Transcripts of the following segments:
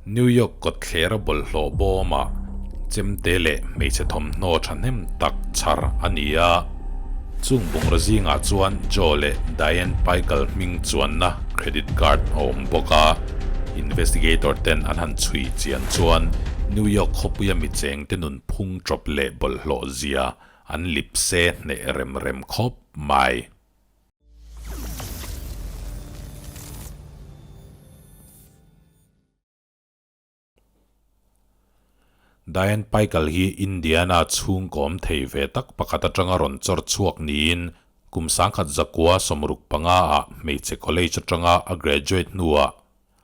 New York kawtthlera bawlhhlawh bawmah chemte leh hmeichhe thawmhnaw thahnem tak chhar a ni a. Chung bungraw zingah chuan Joe leh Diane Pykal hming chuanna credit card a awm bawk a. Investigator ten an han chhui chian chuan New York khawpuia mi chengte nunphung tawp leh bawlhhlawh zia an lipse hneh rem rem khawp mai. Diane Pykal hi Indiana chhungkawm thei ve tak pakhat atanga rawn chawr chhuak niin kum 1965 ah hmeichhe college atanga a graduate hnuah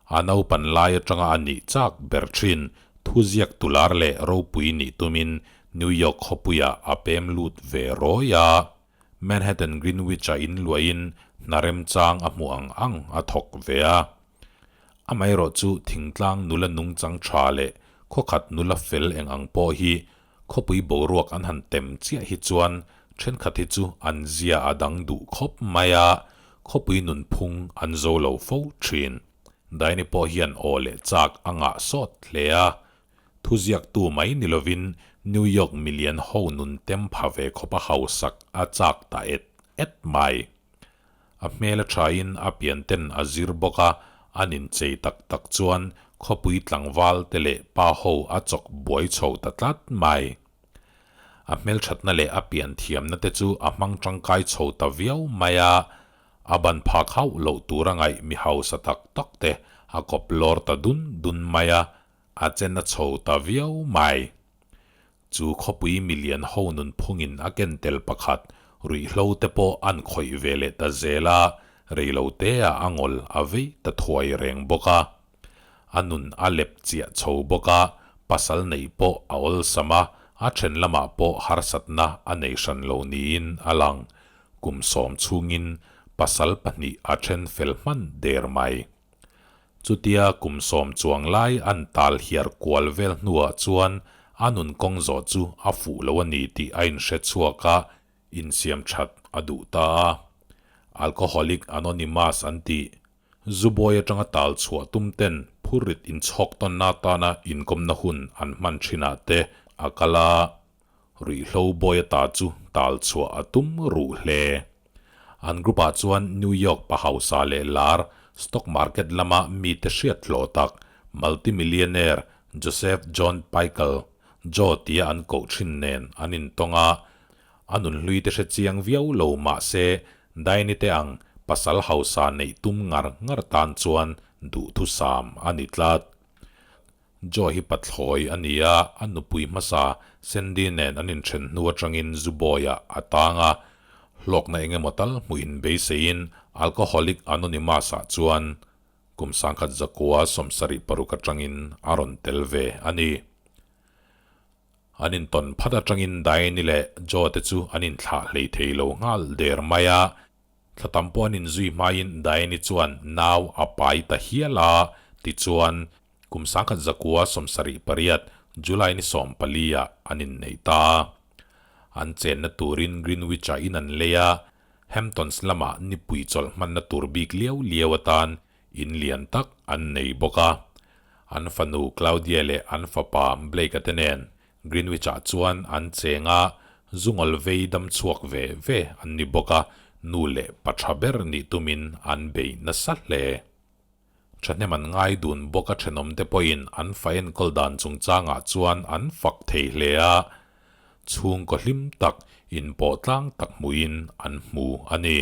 a naupan lai atanga a nih chak ber thin thuziak tular leh ropui nih tumin New York khawpuiah a pem lut ve rawi a. Manhattan Greenwich-a inluahin hna remchang a hmuh ang ang a thawk ve a. Amaherawh chu thingtlang nula nungchang tha leh khawkhat nula fel eng ang pawh hi khawpui boruak an han tem chiah hi chuan thenkhat hi chu an zia a dang duh khawp mai a, khawpui nunphung an zo lo fo thin. Daini pawh hian aw leh chak a ngah sawt hle a, Thuziaktu mai ni lovin New York milian ho nun tem pha ve khawpa hausak a chak ta et et mai. A hmel a thain a pianten a zir bawk a, an inchei tak tak chuan khawpui tlangval te leh pa ho a chawk buai chho ta tlat mai. A hmelthatna leh a pianthiamna te chu a hmang tangkai chho ta viau mai a, a ban phak hauh loh tur a ngaih mi hausa tak tak te a kawp lawr ta dun dun mai a, A chen a chho ta viau mai. Chu khawpui milian ho nunphungin a ken tel pakhat ruihhlo te pawh an khawih ve leh ta zel a, reiloteah a ngawl a vei ta thuai reng bawk a. A nun a lep chiah chho bawk a, pasal neih pawh a awlsam a, a then lamah pawh harsatna a nei hran lo niin a lang. Kum sawm chhungin pasal pahnih a then fel hman der mai. Chutia kum sawm chuang lai an tal hiar kual vel hnuah chuan a nun kawng zawh chu a fuh lo a ni tih a inhre chhuak a, insiam that a duh ta a. Alcoholic Anonymous an tih, Zubawi atanga tal chhuah tum ten phurrit inchhawk tawnna atana inkawmna hun an hman thinah te a kal a. Ruihhlo bawi ata chu tal chhuah a tum ruh hle. An group-ah chuan New York pa hausa leh lar, stock market lama mite hriat hlawh tak, multi-millionaire Joseph John Pykal, Joe tia an koh thin nen an intawng a. A nunhlui te hre chiang viau lo mah se, Daini te ang pasal hausa neih tum ngar ngar tan chuan duhthusam a ni tlat. Joe hi pathlawi a ni a, a nupui hmasa Sandy nen an inthen hnu atangin Zubawi-ah a tang a, hlawkna eng emaw tal hmuhin beiseiin Alcoholic Anonymous-ah chuan kum 1976 atangin a rawn tel ve a ni. An intawn phat atangin Diane-i leh Joe te chu an inthlah hlei thei lo nghal der mai a, Thla tam pawh an inzui hmain Diane-i chuan nau a pai ta hial a, tichuan, kum 1978 July ni 14 ah an inneih ta a. An chenna turin Greenwich-ah in an lei a, Hamptons lamah nipui chawlh hmanna tur bik liau liau atan in lian tak an nei bawk a. An fanu Claudia leh an fapa Blake-a te nen Greenwich-ah chuan an cheng a, zungawl vei dam chhuak ve ve an ni bawk a, nu leh pa tha ber nih tumin an bei nasa hle. Thahnem an ngai dun bawk a thenawmte pawhin an fa enkawl dan chungchangah chuan an fak thei hle a, chhungkaw hlim tak, inpawh tlang tak hmuhin an hmu a ni.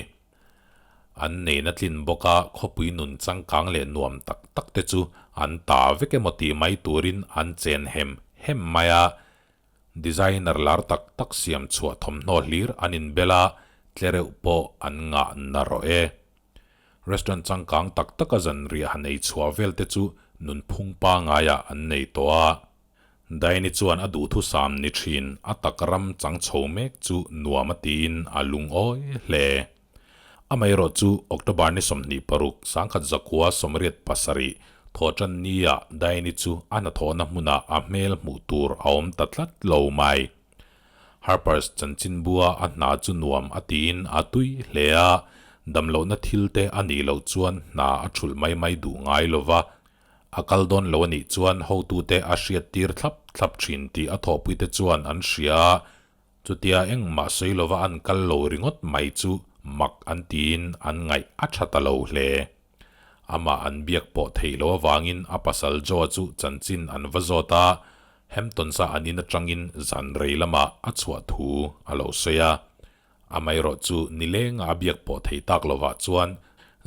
An neina tlin bawk a, khawpui nun changkang leh nuam tak tak te chu an ta vek emaw tih mai turin an chen hem hem mai a. Designer lar tak tak siam chhuah thawmhnaw hlir an inbel a, tlereuh pawh an ngah na rawh e. Restaurant changkang tak taka zanriah han ei chhuah vel te chu nunphung pangaiah an nei tawh a. Daini chuan a duhthusam ni thin a tak ram chang chho mek chu nuam a tiin a lungawi hle. Amaherawh chu October ni 26, 1987 thawhtan nia Daini chu a hnathawhna hmunah a hmel hmuh tur a awm ta tlat lo mai. Harper's chanchinbua a hna chu nuam a tiin a tui hle a, damlohna thil te a nih loh chuan hna a thulh mai mai duh ngai lova. A kal dawn lo a nih chuan hotute a hriattir thlap thlap thin tih a thawhpuite chuan an hria a, chutia engmah sawi lova an kal lo ringawt mai chu mak an tiin an ngaih a tha ta lo hle. Amah an biak pawh theih loh avangin a pasal Joe chu chanchin an va zawt a, Hamptons-a an in atangin zan rei lamah a chhuah thu a lo sawi a. Amaherawh chu nilenga a biak pawh thei tak lovah chuan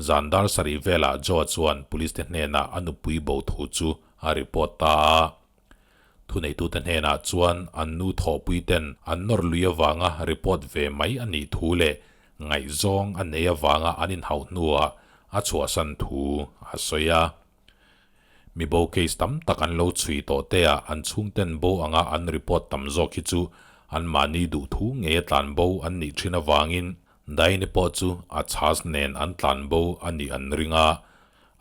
zan dar sarih velah Joe chuan police te hnenah a nupui bo thu chu a report ta a. Thuneitute hnenah chuan an nu thawhpui ten an nawr lui avanga report ve mai a nih thu leh ngaihzawng a nei avanga an inhauh hnuah a chhuahsan thu a sawi a. Mi bo case tam tak an lo chhui tawh te ah an chhungten bo anga an report tam zawk hi chu anmahni duh thu ngei a tlan bo an nih thin avangin Daini pawh chu a chhas nen an tlan bo a nih an ring a.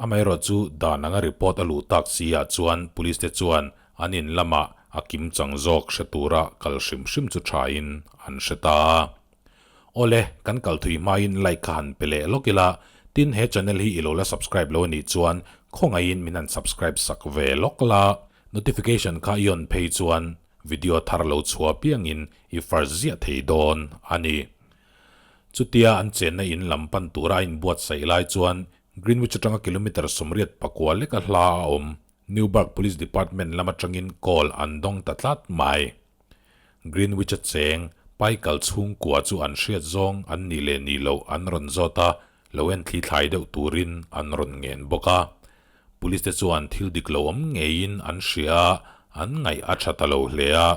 Amaherawh chu dan anga report a luh tak si ah chuan police te chuan an in lamah a kim chang zawk hre tura kal hrim hrim chu tha in an hre ta a. Awle, kan kal thui hmain like kha han pe leh lawk ila, tin he channel hi i lo la subscribe lo anih chuan khawngaihin min han subscribe sak ve lawk la, notification kha i on phei chuan video thar lo chhuah piangin i first ziah thei dawn a ni. Chutia an chenna in lam pan tura a inbuatsaih lai chuan Greenwich atanga kilometre 84 leka hla a awm Newburgh Police Department lam atangin call an dawng ta tlat mai. Greenwich-a cheng Paikal chhungkua chu an hriat zawng an nih leh nih loh an rawn zawt a, lo en thli thlai deuh turin an rawn ngen bawk a. Police te chuan thil dik lo awm ngeiin an hria a, an ngaih a tha ta lo hle a,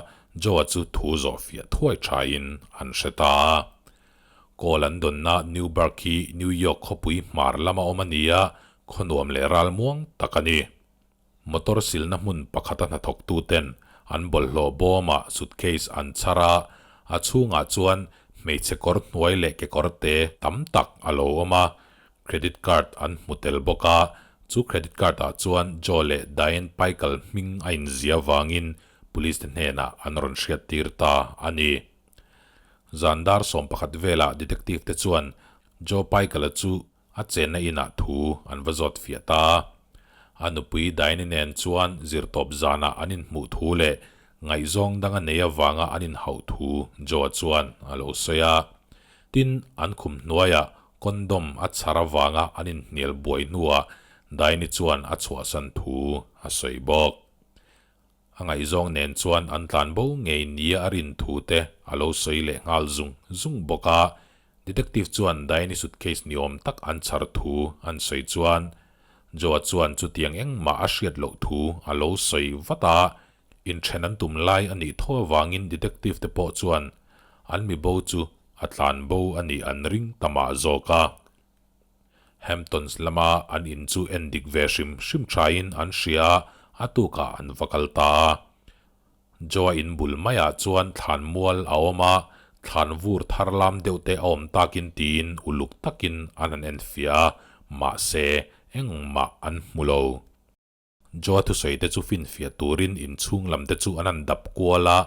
Joe-a chu thu zawh fiah thuai thain an hre ta a. Call an dawnna Newburgh hi New York khawpui hmar lama awm a ni a, khawnuam leh ralmuang tak a ni. Motor silna hmun pakhata hnathawktuten an bawlhhlawh bawmah suitcase an chhar a, a chhungah chuan hmeichhe kawr hnuai leh kekawr te tam tak a lo awm a, credit card an hmu tel bawk a, chu credit card ah chuan Joe leh Diane Paikal hming a inzia vangin police te hnenah an rawn hriattir ta a ni. Zan dar 11 velah detective te chuan Joe Paikala chu A chenna inah thu an va zawt fiah ta a. A nupui Daini nen chuan zirtawp zanah an inhmuh thu leh ngaihzawng dang a nei avanga an inhauh thu Joe-a chuan a lo sawi a. Tin, an khum hnuaiah condom a chhar avanga an inhnial buai hnuah Daini chuan a chhuahsan thu a sawi bawk. A ngaihzawng nen chuan an tlan bo ngei nia a rin thu te a lo sawi leh nghal zung zung bawk a. Detective chuan Diane-i suitcase ni awm tak an chhar thu an sawi chuan Joe-a chuan chutiang engmah a hriat loh thu a lo sawi vat a. Inthen an tum lai a nih tho avangin detective te pawh chuan an mi bo chu a tlan bo a nih an ring ta mah zawk a. Hamptons lama an in chu en dik ve hrim hrim thain an hria a, a tukah an va kal ta a. Joe-a in bul maiah chuan thlan mual a awm a, thlan vur thar lam deuh te a awm takin tiin uluk takin an han en fiah a, mahse engmah an hmu lo. Joa thusawi te chu finfiah turin inchhung lam te chu an han dap kual a,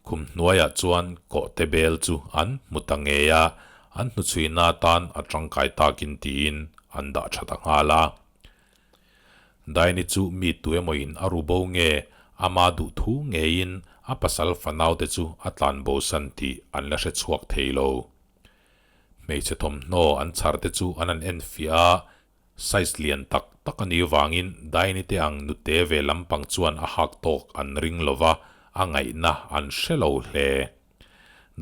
khum hnuaiah chuan kawhte bel chu an hmu ta ngei a, an hnuchhuina atan a tangkai takin tiin an dah tha ta nghal a. Daini chu mi tu emawin a ru bo nge, ama duh thu ngeiin a pasal fanau te chu a tlan bosan tih an la hre chhuak thei lo. Hmeichhe thawmhnaw an chhar te chu an han enfiah a, Size lian tak tak a nih vangin Daini te ang nute ve lampang chuan a hak tawk an ring lo va, a ngaihna an hre lo hle.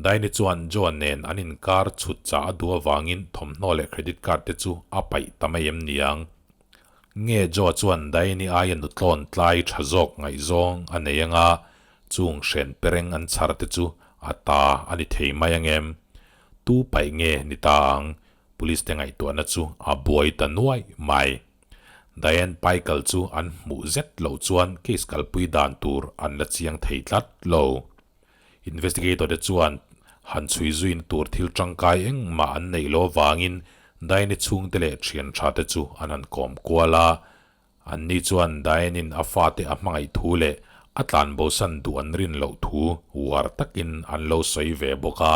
Daini chuan Joan nen an inkar chhut chah a duh avangin thawmhnaw leh credit card te chu a paih ta mai em niang? Nge Joa chuan Daini aia nutlawn tlai tha zawk ngaihzawng a nei anga chung hren pereng an chhar te chu a ta a ni thei mai angem? Tu paih nge ni ta ang? Police te ngaihtuahna chu a buai ta nuai mai. Diane Paikal chu an hmuh zet loh chuan case kalpui dan tur an la chiang thei tlat lo. Investigator te chuan han chhui zuina tur thil tangkai engmah an neih loh avangin Diane-i chhungte leh thian tha te chu an han kawm kual a. Anni chuan Diane-in a fate a hmangaih thu leh a tlanbosan duh an rin loh thu uar takin an lo sawi ve bawk a.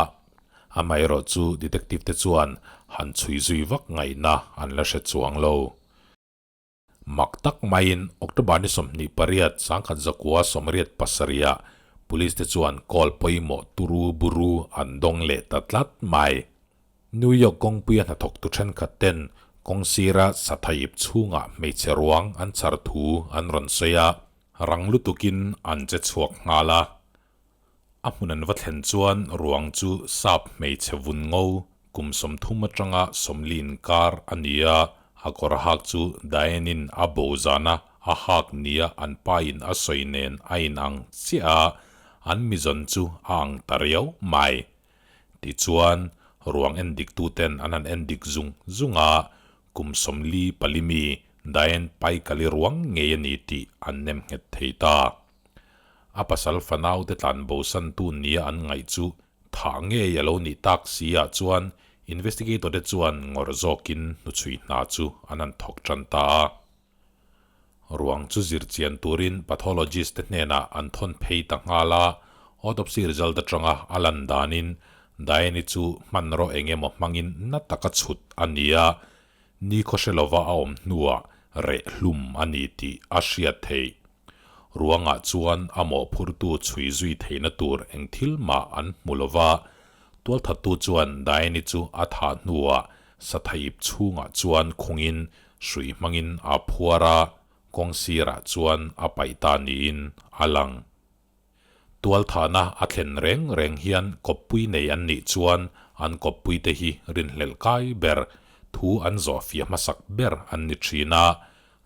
Amaherawh chu detective te chuan han chhui zui vak ngaihna an la hre chuang lo. Mak tak maiin October ni 28, 1987 ah Police te chuan call pawimawh turu buru an dawng leh ta tlat mai. New York kawngpuia hnathawktu thenkhat ten kawng sira sathaip chhungah hmeichhe ruang an chhar thu an rawn sawi a, rang lutukin an che chhuak nghal a. A hmun an va thlen chuan ruang chu sap hmeichhe vun ngo kum 30 atanga 40 inkar a ni a, a kawr hak chu Diane-in a bo zana a hak nia an pain a sawi nen a inang chiah a, an mizawn chu a ang ta riau mai. Tichuan, ruang endiktuten an han endik zung zung a, kum 44 mi Diane Paikali ruang ngei a ni tih an nem nghet thei ta. A pasal fanaute tlan bosantu nia an ngaih chu thah ngei a lo nih tak si ah chuan investigator te chuan ngawrh zawkin hnuchhui hna chu an han thawk tan ta a. Ruang chu zir chian turin pathologist te hnenah an thawn phei ta nghal a, autopsy result atanga a lan danin Diane-i chu hmanraw eng emaw hmangin na taka chhut a ni a, ni khawhre lova a awm hnuah reh hlum a ni tih a hriat theih. Ruangah chuan a mawhphurtu chhui zui theihna tur eng thil mah an hmu lo va, tualthattu chuan Diane-i chu a thah hnuah sathaip chhungah chuan khungin hrui hmangin a phuar a, kawng sirah chuan a paih ta niin a lang. Tualthahna a thlen reng reng hian kawppui nei an nih chuan an kawppuite hi rinhlelh kai ber, thu an zawhfiah hmasak ber an ni thin a.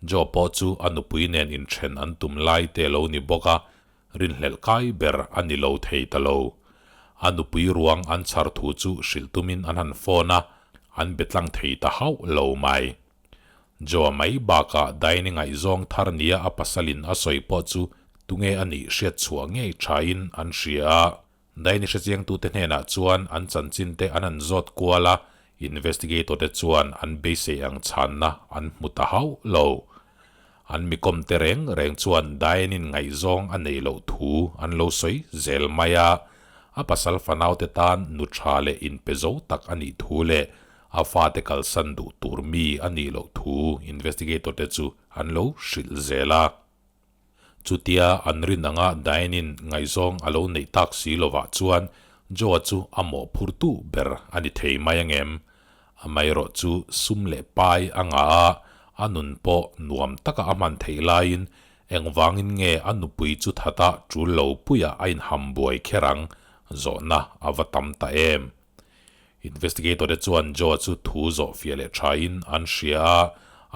Joe pawh chu a nupui nen inthen an tum lai te lo ni bawk a, rinhlelh kai ber a ni lo thei ta lo. A nupui ruang an chhar thu chu hrilh tumin an han phone a, an be tlang thei ta hauh lo mai. Joe mai bakah Diane ngaihzawng thar nia a pasalin a sawi pawh chu tunge a nih hriat chhuah ngei thain an hria a. Diane hrechiangtute hnenah chuan an chanchinte an han zawt kual a, investigator te chuan an beisei ang chhanna an hmu ta hauh lo. An mikawmte reng reng chuan Diane-in ngaihzawng a neih loh thu an lo sawi zel mai a, a pasal fanaute tan nu tha leh inpe zo tak a nih thu leh A fate kalsan duh tur mi a nih loh thu investigator te chu an lo hrilh zel a. Chutia an rin anga Diane-in ngaihzawng a lo neih tak si lovah chuan Joe-a chu a mawhphurtu ber a ni thei mai angem? Amaherawh chu sum leh pai a ngah a, a nun pawh nuam taka a hman theih laiin engvangin nge a nupui chu thata tul lo puiah a inham buai kher ang zawhna a va tam ta em? Investigator te chuan Joe chu thu zawh fiah leh thain an hria a,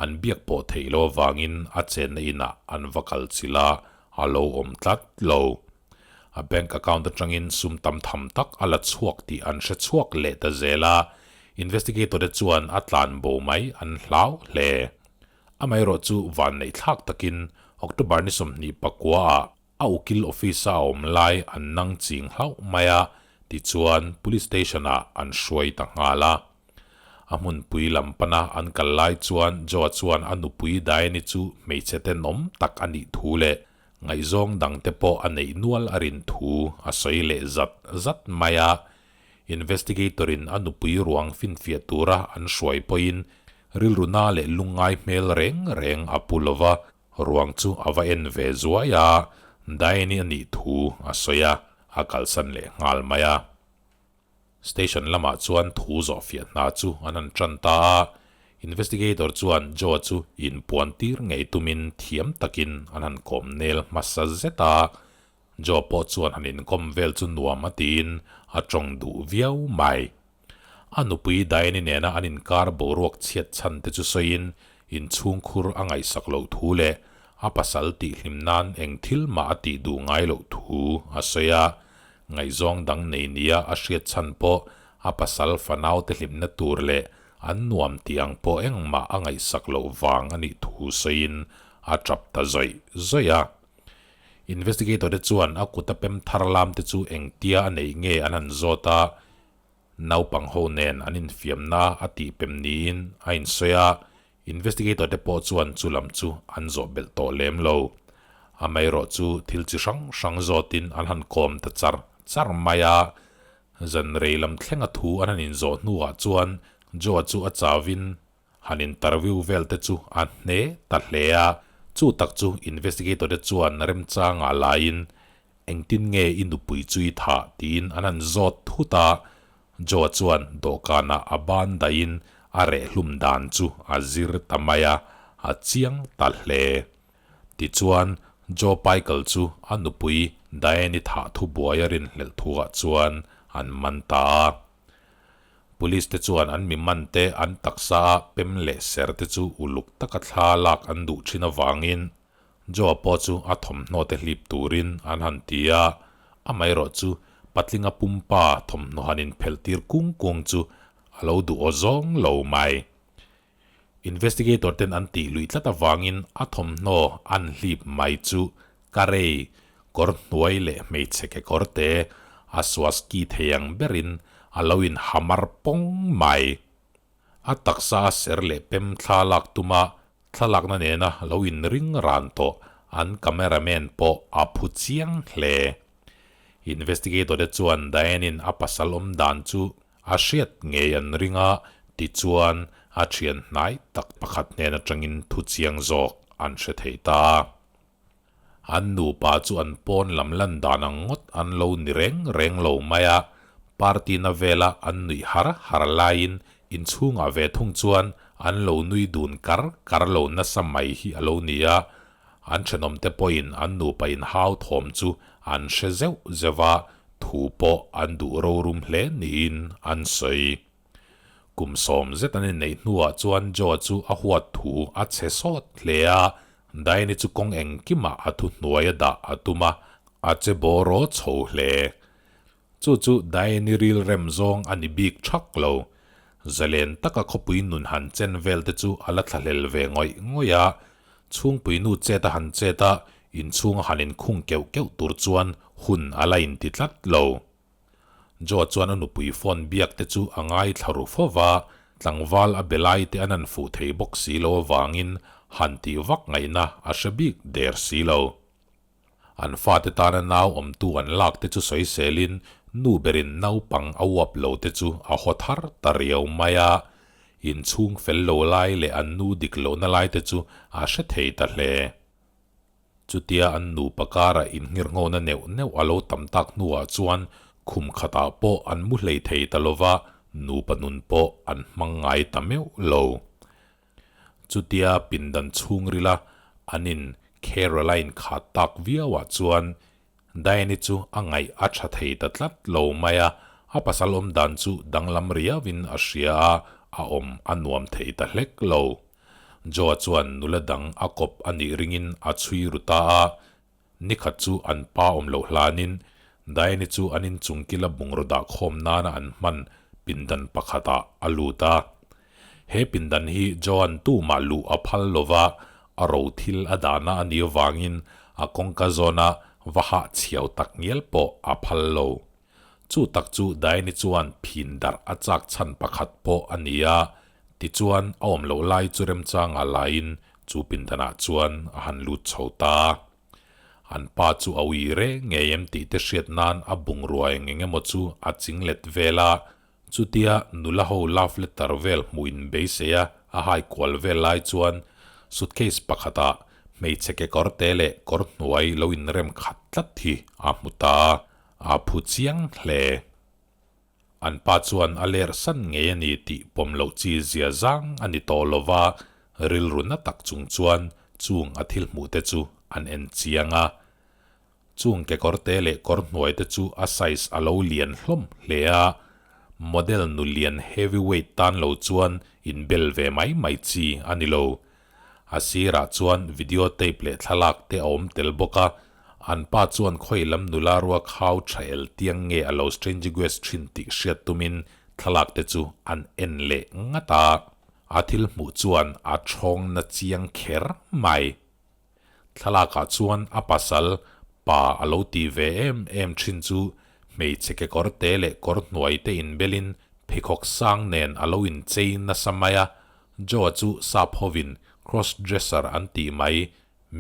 an biak pawh theih lo avangin a chenna inah an va kal chilh a, a lo awm tlat lo. A bank account atangin sum tam tham tak a la chhuak tih an hre chhuak leh ta zel a, investigator te chuan a tlan bo mai an hlau hle. Amaherawh chu vanneih thlak takin October ni 29 ah A ukil office-a a awm lai an nang ching hlauh mai a, tichuan Police Station-ah an hruai ta nghal a. A hmunpui lam pana an kal lai chuan Joe-a chuan a nupui Diane-i chu hmeichhe tenawm tak a nih thu leh ngaihzawng dangte pawh a neih nual a rin thu a sawi leh zat zat mai a. Investigator-in a nupui ruang finfiah tura an hruai pawhin rilru na leh lungngai hmel reng reng a pu lo va, Ruang chu a va en ve zuai a, Diane-i a nih thu a sawi a, a kalsan leh nghal mai a. Station lamah chuan thu zawh fiah hna chu an han tan ta a, investigator chuan Joe-a chu inpuan tir ngei tumin thiam takin an han kawm nel hmasa zet a, Joe pawh chuan han inkawm vel chu nuam a tiin a tawng duh viau mai. A nupui Diane-i nena an inkar boruak chhiat chhan te chu sawiin inchhungkhur a ngaihsak loh thu leh a pasal tihhlim nan eng thil mah a tih duh ngai loh thu a sawi a. Ngaihzawng dang nei nia a hriat chhan pawh a pasal fanaute hlimna tur leh an nuam tih ang pawh engmah a ngaihsak loh vang a nih thu sawiin a tap ta zawih zawih a. Investigator te chuan a kut a pem thar lam te chu engtia a neih nge an han zawt a, naupang ho nen an infiamna a tih pem niin a insawi a, investigator te pawh chuan chu lam chu an zawh belh tawh lem lo. Amaherawh chu thil chi hrang hrang zawtin an han kawm ta char char mai a, zan rei lam thlenga thu an han inzawh hnuah chuan Joe-a chu a chauhin. han interview vel te chu a hne ta hle a, chu tak chu investigator te chuan remchangah laiin Engtin nge i nupui chu i thah? tiin an han zawt thut a, Joe chuan dawhkanah a ban daihin a rehhlum dan chu a zir ta mai a, a chiang ta hle. Tichuan, Joe Pikel chu a nupui Diane-i thah thubuai a rinhlelh thuah chuan an man ta a. Police te chuan an mi man te an taksa a pem leh ser te chu uluk taka thla lak an duh thin avangin Joe pawh chu a thawmhnaw te hlip turin an han ti a, amaherawh chu patlinga pumpa thawmhnaw han inphelh tir kung kung chu a lo duh aw zawng lo mai. Investigator ten an tih luih tlat avangin a thawmhnaw an hlip mai chu karei, kawr hnuai leh hmeichhe kekawr te a suaski thei ang berin a lo inhamar pawng mai. A taksa a ser leh pem thla lak tuma thlalakna nena lo inring ran tawh an cameraman pawh a phu chiang hle. Investigator te chuan Diane-in a pasal awm dan chu a hriat ngei an ring a, tichuan a thian hnai tak pakhat hnen atangin thu chiang zawk an hre thei ta. An nupa chu an pawn lam lan dan ang ngawt an lo ni reng reng lo mai a, party na vela an nuih har har laiin inchhungah ve thung chuan an lo nui dun kar kar lo nasa mai hi a lo ni a, an thenawmte pawhin an nupa inhau thawm chu an hre zeuh zeuh a, thu pawh an duh rorum hle niin an sawi. Kum 10 zet an inneih hnuah chuan Joe chu a huat thu a chhe sawt hle a, Diane chu kawng engkimah a thu hnuai a dah a tum a, a che bawraw chho hle. Chu chu Diane ril rem zawng a ni bik thak lo. Zalen taka khawpui nun han chen vel te chu a la thlahlel ve ngawih ngawih a, chhungpui nu chet a han chet a, inchhung a han inkhung keuh keuh tur chuan hun a la inti tlat lo. Joe chuan a nupui phone biak te chu a ngaithla ru fo va, tlangval a be lai te an han fuh thei bawk si lo avangin han tih vak ngaihna a hre bik der si lo. An fate tana nau awmtu an lak te chu sawiselin nu berin naupang a uap lo te chu a haw thar ta riau mai a, inchhung fel lo lai leh an nu dik lohna lai te chu a hre thei ta hle. Chutia an nupa kara innghirnghawna neuh neuh a lo tam tak hnuah chuan khum khatah pawh an mu hlei thei ta lova, nupa nun pawh an hmang ngai ta meuh lo. Chutia pindan chhungrila an in Caroline khat tak viauah chuan Diane-i chu a ngaih a tha thei ta tlat lo mai a, a pasal awm dan chu danglam riauin a hria a, a awm a nuam thei ta hlek lo. Joe-a chuan nula dang a kawp a nih ringin a chhui ru ta a, nikhat chu an pa awm loh hlanin Diane-i chu an inchung kila bungraw dah khawm nana an hman pindan pakhatah a lut a. He pindan hi Joan tumah luh a phal lova, a ro thil a dahna a nih avangin a kawngka zawna va hah chhiau tak ngial pawh a phal lo. Chu tak chu Diane-i chuan phin darh a chak chhan pakhat pawh a ni a, tichuan a awm loh lai chu remchangah laiin chu pindanah chuan a han lut chho ta. An pa chu a ui reng ngei em tih te hriat nan a bungrua eng eng emaw chu a ching let vel a, Chutia nula ho love letter vel hmuh in beisei a a hai kual vel lai chuan suitcase pakhatah hmeichhe kekawr te leh kawr hnuai lo inrem khat tlat hi a hmu ta a, a phu chiang hle. An pa chuan a ler san ngei a ni tih pawm loh chi zia zang a ni tawh lo va, rilru na tak chung chuan chung a thil hmuh te chu an en chiang a. Chung kekawr te leh kawr hnuai te chu a size a lo lian hlawm hle a, model nu lian heavyweight tan lo chuan inbel ve mai mai chi a ni lo. A sirah chuan video tape leh thlalak te a awm tel bawk a, an pa chuan khawi lam nula rua khau tha el tiang nge a lo strange guest thin tih hriat tumin thlalak te chu an en leh ngat a. A thil hmuh chuan a thawng na chiang kher mai. Thlalakah chuan a pasal pa a lo ti ve em em thin chu hmeichhe kekawr te leh kawr hnuai te inbelin pheikhawk sang nen a lo inchei nasa mai a, Joe-a chu sap hovin cross dresser an tih mai,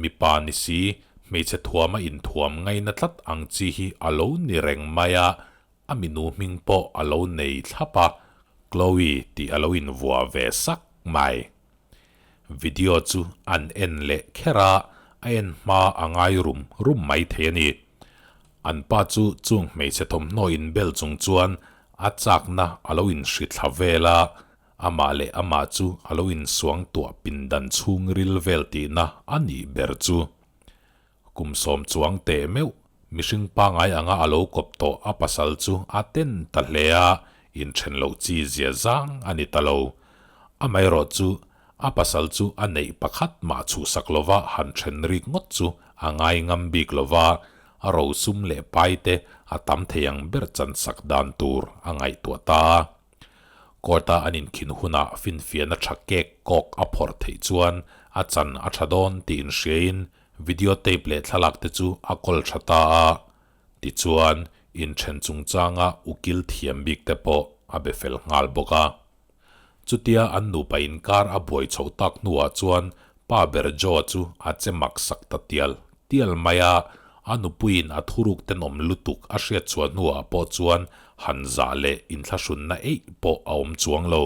mipa ni si, hmeichhe thuama inthuam ngaina tlat ang chi hi a lo ni reng mai a, a minu hming pawh a lo nei thlap a, Chloe tih a lo invuah ve sak mai. Video chu an en leh kher a, a en hma a ngai rum rum mai thei a ni. An pa chu chung hmeichhe thawmhnaw inbel chung chuan a chakna a lo inhrithla vel a, amah leh amah chu a lo insuang tuah pindan chhungril vel tihna a nih ber chu. Kum sawm chuang teh meuh, mihring pangai anga a lo kawp tawh a pasal chu a ten ta hle a, inthen loh chi zia zang a ni ta lo. Amaherawh chu a pasal chu a neih pakhat mah chhuhsak lova han then rik ngawt chu a ngai ngam bik lova, a rosum leh pai te a tam thei ang ber chansak dan tur a ngaihtuah ta a. Court-a an inkhin hunah finfiahna tha kek kawk a phawrh theih chuan a chan a tha dawn tih inhriain video tape leh thlalak te chu a kawl tha ta a. Tichuan, inthen chungchanga ukil thiam bik te pawh a be fel nghal bawk a. Chutia an nupa inkar a buai chhoh tak hnuah chuan pa ber Joe chu a che mak sak ta tial tial mai a, a nupuiin a thuruk tenawm lutuk a hriat chhuah hnuah pawh chuan han zah leh inthlahrunna eih pawh a awm chuang lo.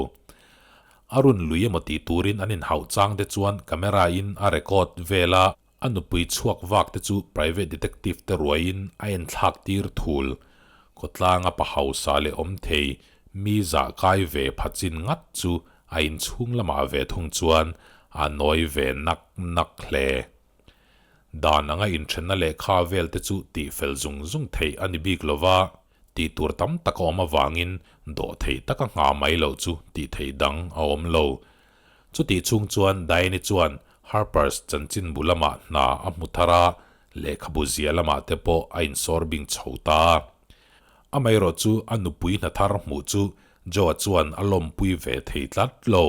A run lui emaw tih turin an inhauh chang te chuan camera in a record vel a, a nupui chhuak vak te chu private detective te ruaiin a enthlak tir thul. Khawtlanga pa hausa leh awm thei mi zah kai ve pha chin ngat chu a inchhung lamah ve thung chuan a nawi ve nak nak hle. Dan anga inthenna lehkha vel te chu tihfel zung zung theih a ni bik lo va, tih tur tam tak a awm avangin dawh theih taka nghah mai loh chu tih theih dang a awm lo. Chutih chhung chuan Diane-i chuan Harper's chanchinbu lamah hna a hmu thar a, lehkhabu zia lamah te pawh a insawr bing chho ta a. Amaherawh chu a nupui hna thar hmuh chu Joe-a chuan a lawmpui ve thei tlat lo.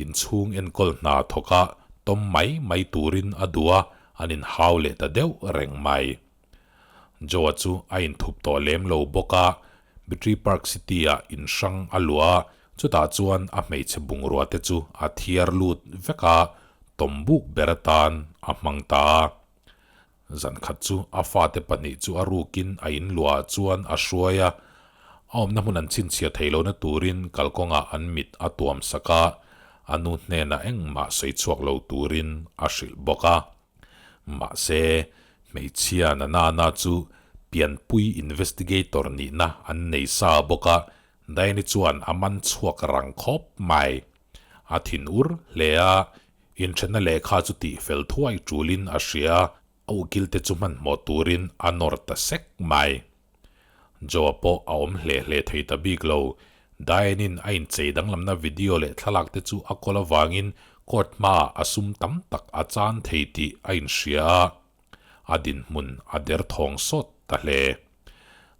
Inchhung enkawl hna thawk a tawm mai mai turin a duh a, an inhau leh ta deuh reng mai. Joe-a chu a inthup tawh lem lo bawk a, Battery Park City-ah in hrang a luah a, chutah chuan a hmeichhe bungrua te chu a thiar lut vek a, tawm buk ber atan a hmang ta a. Zan khat chu a fate pahnih chu a rukin a in luahah chuan a hruai a, a awmna hmun an chhinchhiah theih lohna turin kalkawngah an mit a tuam sak a, a nu hnenah engmah sawi chhuak lo turin a hrilh bawk a. Mahse, hmeichhia na nana chu pianpui investigator nihna an nei sa bawk a, Diane-i chuan a man chhuak rang khawp mai. A thinur hle a, Inthenna lehkha chu tihfel thuai tulin a hria, a ukilte chu hmanhmawh turin a nawr ta sek mai. Joe-a pawh a awm hle hle thei ta bik lo. Diane-in a inchei danglamna video leh thlalak te chu a kawl avangin court hmaah a sum tam tak a chan thei tih a inhria a, a dinhmun a derthawng sawt ta hle.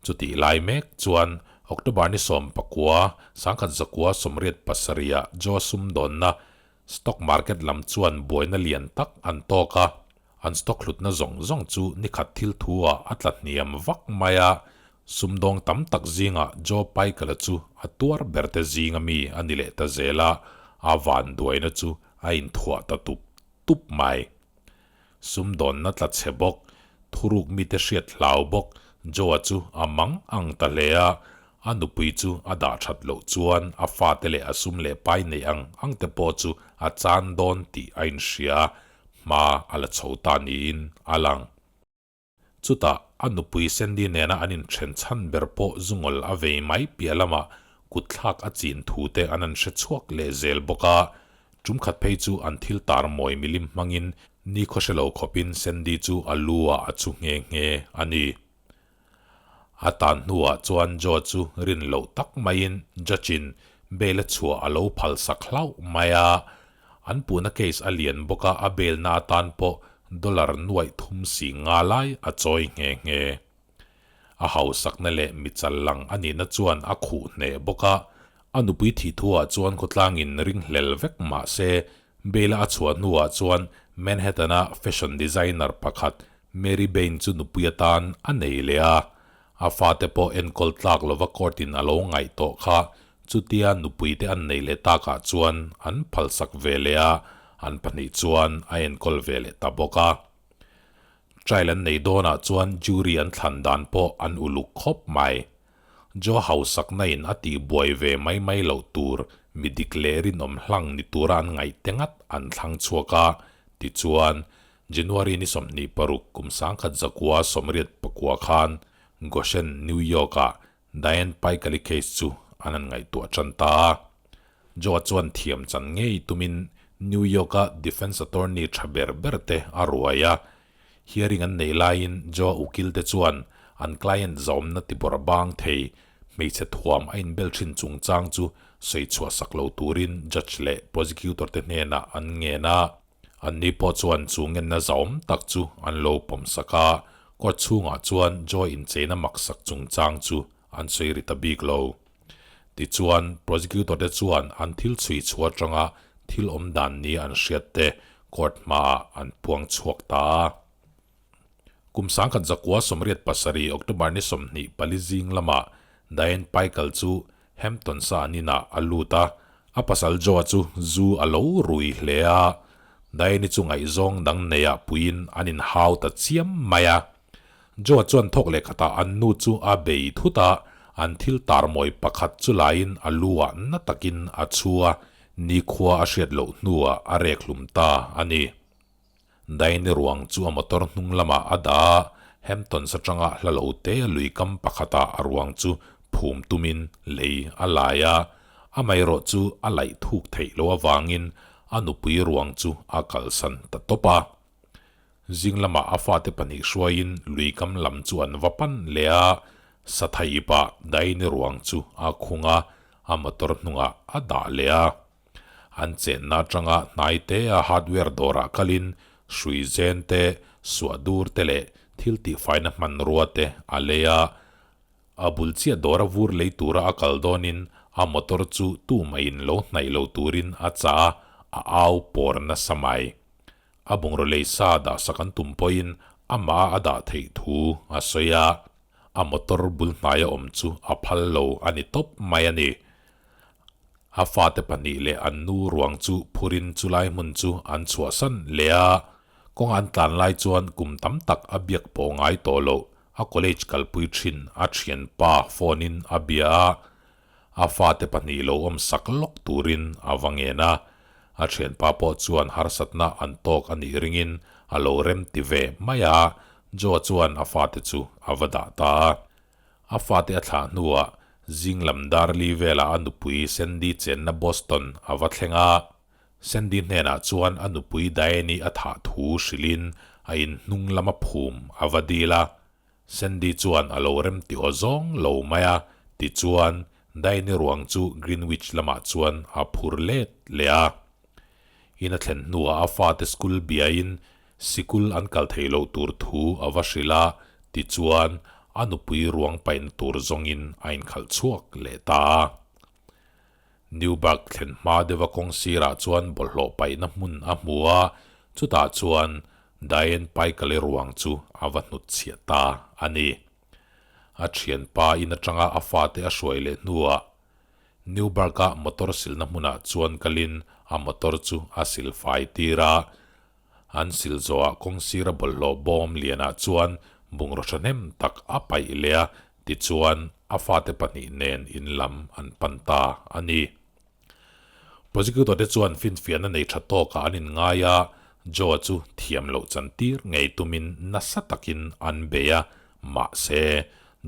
Chutih lai mek chuan October ni 19, 1987 ah Joe sumdawnna stock market lam chuan buaina lian tak an tawk a, an stock hlutna zawng zawng chu nikhat thil thu ah a tla hniam vak mai a, sumdawng tam tak zingah Joe Paikala chu a tuar ber te zinga mi a ni leh ta zel a, a vanduaina chu a inthuah ta tup tup mai. Sumdawnna tla chhe bawk, thuruk mite hriat hlau bawk, Joe-a chu a mang ang ta hle a, a nupui chu a dah that loh chuan a fate leh a sum leh pai neih ang ang te pawh chu a chan dawn tih a inhria a, hma a la chho ta niin a lang. Chutah, a nupui Sandy nena an inthen chhan ber pawh zungawl a vei mai piah lamah kutthlak a chin thu te an an hre chhuak leh zel bawk a. Tum khat phei chu an thil tar mawi milim hmangin nikhaw hre lo khawpin Sandy chu a lu ah a chu nghe nghe a ni. A tan hnuah chuan Joe chu rin loh tak maiin judge-in bail a chhuah a lo phal sak hlauh mai a. An puhna case a lian bawk a, a bail na atan pawh dollar nuaih thum si nga lai a chawi nghe nghe. A hausakna leh michal lang a nihna chuan a khuh hneh bawk a, a nupui thih thuah chuan khawtlangin ringhlel vek mah se, bail-a a chhuah hnuah chuan Manhattan-a fashion designer pakhat Mary Bain chu nupui atan a nei leh a, a fate pawh enkawl tlak lova court-in a lo ngaih tawh kha chutia nupuite an nei leh takah chuan an phalsak ve leh a, an pahnih chuan a enkawl ve leh ta bawk a. Trial an nei dawnah chuan jury an thlan dan pawh an uluk khawp mai. Joe hausakna in a tihbuai ve mai mai loh tur Mi dik leh rinawm hlang ni tura an ngaih te ngat an thlang chhuak a, tichuan, January ni 26 kum 1984 khan Goshen, New York-ah Diane Paikali case chu an han ngaihtuah tan ta a. Joe-a chuan thiam chan ngei tumin New York-a defense attorney tha ber ber te a ruai a. Hearing an neih laiin Joe-a ukil te chuan an client zawmna tibawrh bang thei hmeichhe thuam a inbel thin chungchang chu sawi chhuah sak lo turin judge leh prosecutor te hnenah an ngen a. Anni pawh chuan chu ngenna zahawm tak chu an lo pawm sak a, court chhungah chuan Joy incheina maksak chungchang chu an sawi ri ta bik lo. Tichuan, prosecutor te chuan an thil chhui chhuah atanga thil awm dan ni an hriat te court hmaah an puang chhuak ta a. Kum 1987 October ni 24 zing lamah Diane Paikal chu Hampton sa an inah a lut a, a pasal Joe-a chu zu a lo rui hle a, Diane-i chu ngaihzawng dang neiah puiin an inhau ta chiam mai a. Joe-a chuan thawk leh khatah an nu chu a bei thut a, an thil tarmawi pakhat chu laiin a lu-ah na takin a chhu a, nikhua a hriat loh hnuah a rek hlum ta a ni. Daini ruang chu a motor hnung lamah a dah a, Hamptons atanga hla lo te a lui kam pakhatah a ruang chu phum tumin lei a lai a, amaherawh chu a laih thuk theih loh avangin a nupui ruang chu a kalsan ta tawp a. Zing lamah a fate pahnih hruaiin lui kam lam chu an va pan leh a, Sathaipah Daini ruang chu a khung a, a motor hnungah a dah leh a. An chenna atanga hnai te a hardware dawrah kalin hrui zen te, suah dur te leh thil tihfaina hmanrua te a lei a. A bul chiah dawra vur lei tura a kal dawnin a motor chu tumaiin lo hnaih lo turin a chah a, a au pawr nasa mai. A bungraw lei sa dahsak an tum pawhin amah a dah theih thu a sawi a, a motor bul hnaia awm chu a phal lo a ni tawp mai a ni. A fate pahnih leh an nu ruang chu phurin chulai hmun chu an chhuahsan leh a, kawng an tlan lai chuan kum tam tak a biak pawh ngai tawh loh a college kalpui thin a thianpa phone in a bia a, a fate pahnih lo awm sak lawk turin a va ngen a, a thianpa pawh chuan harsatna an tawk a nih ringin a lo rem ti ve mai a, Joe chuan a fate chu a va dah ta a. A fate a thlah hnuah zing lam dar li velah a nupui Sandy chenna Boston a va thleng a. Sandy hnenah chuan a nupui Diane-i a thah thu hrilhin a inhnung lama phum a va dil a. Sandy chuan a lo rem ti aw zawng lo mai a, tichuan Diane-i ruang chu Greenwich lamah chuan a phur let leh a. In a thlen hnuah a fate school biain Sikul an kal thei loh tur thu a va hrilh a, tichuan a nupui ruang paihna tur zawngin a inkhalh chhuak leh ta a. Newburgh thlen hma deuha kawng sirah chuan bawlhhlawh paihna hmun a hmu a, chutah chuan Diane Paikali ruang chu a va hnutchhiah ta a ni. A thianpa in atanga a fate a hruai leh hnuah Newburgh-a motor silna hmunah chuan kalin a motor chu a silfai tir a. An sil zawhah kawng sira bawlhhlawh bawm lianah chuan bungraw thahnem tak a paih leh a, tichuan a fate pahnih nen in lam an pan ta a ni. Prosecutor te chuan finfiahna nei tha tawkah an inngai a, Joe-a chu thiam loh chantir ngei tumin nasa takin an bei a, mahse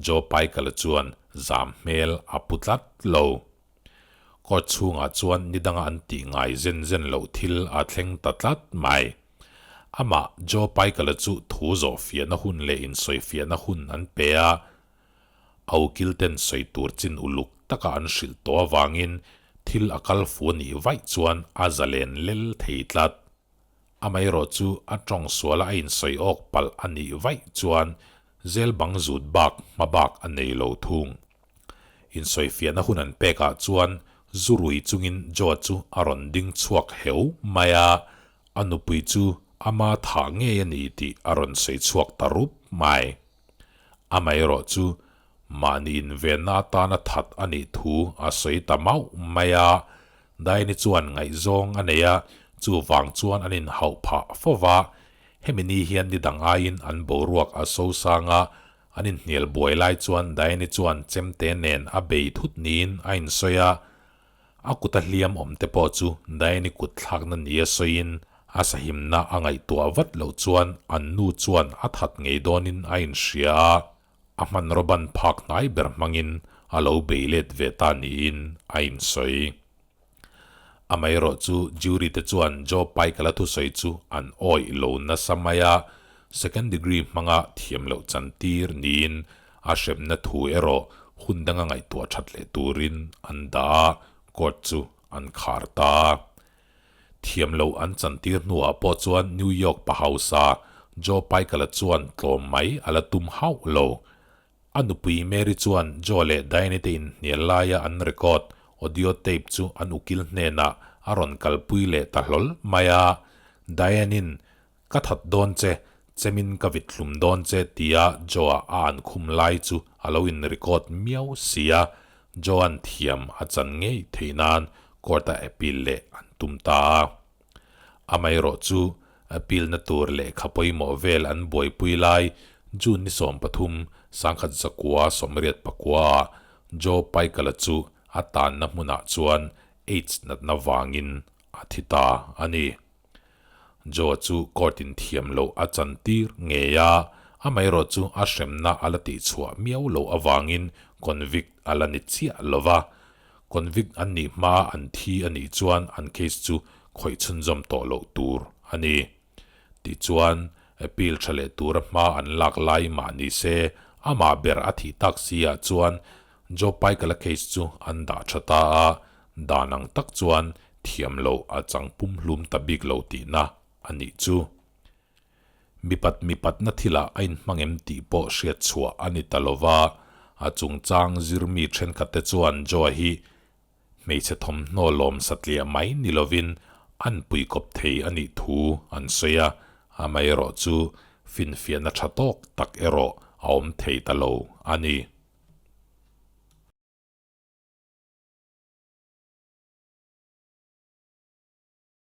Joe Paikala chuan zam hmel a pu tlat lo. Court chhungah chuan ni danga an tih ngai zen zen loh thil a thleng ta tlat mai. Amah Joe Paikala chu thu zawh fiahna hun leh insawi fiahna hun an pe a, a ukil ten sawi tur chin uluk taka an hrilh tawh avangin thil a kal fu a nih vaih chuan a zalen lel thei tlat. Amaherawh chu a tawng suala a insawi awk palh a nih vaih chuan zel bang zut bak hma bak a nei lo thung. Insawifiahna hun an pekah chuan zu rui chungin Joe chu a rawn ding chhuak heu mai a, a nupui chu ama thah ngei a ni tih a rawn sawi chhuak ta rup mai. Amaherawh chu mahni invenna atana that a nih thu a sawi ta mauh mai a, Daini chuan ngaihzawng a nei a, chuvang chuan an inhauh phah fo va, hemi ni hian ni dang aiin an boruak a sosang a, An inhnial buai lai chuan Diane-i chuan chemte nen a bei thut niin a insawi a. A kuta hliam awm te pawh chu Diane-i kut thlakna nia sawiin a sahimna a ngaihtuah vat loh chuan an nu chuan a that ngei dawnin a inhria a, a hmanraw ban phak hnai ber hmangin a lo bei let ve ta niin a insawi. Amaherawh chu jury te chuan Joe Paikala thusawi chu an awih lo nasa mai a, second degree hmanga thiam loh chantir niin a hremna thu erawh hun danga ngaihtuah that leh turin an dah a, court chu an khar ta. Thiam loh an chantir hnuah pawh chuan New York pa hausa Joe Paikala chuan tlawm mai a la tum hauh lo. A nupui Mary chuan Joe leh Diane te inhnial laia an record audio tape chu an ukil hnenah a rawn kalpui leh ta hlawl mai a. Diane-in, Ka that dawn che, chemin ka vit hlum dawn che tia Joe-a a an khum lai chu a lo in record miau si a, Joe-a'n thiam a chan ngei theih nan court-a appeal leh an tum ta a. Amaherawh chu appeal-na tur lehkha pawimawh vel an buaipui lai June ni 13, 1989-ah Joe Paikala chu a tanna hmunah chuan AIDS natna vangin a thi ta a ni. Joe chu court-in thiam loh a chantir ngei a, amaherawh chu a hremna a la tihchhuah miau loh avangin convict a la ni chiah lo va. Convict an nih hma an thi a nih chuan an case chu khawih chhunzawm tawh loh tur a ni. Tichuan, appeal tha leh tura hma an lak lai mah ni se, amah ber a thih tak si ah chuan Joe Paikala case chu an dah tha ta a, dan ang tak chuan thiam loh a chang pumhlum ta bik lo tihna a nih chu. Mipat mipatna thilah a inhmang em tih pawh hriat chhuah a ni ta lo va, a chungchang zirmi thenkhatte chuan Joa hi hmeichhe thawmhnaw lawm satliah mai ni lovin an puikawp thei a nih thu an sawi a, amaherawh chu finfiahna tha tawk tak erawh a awm thei ta lo a ni.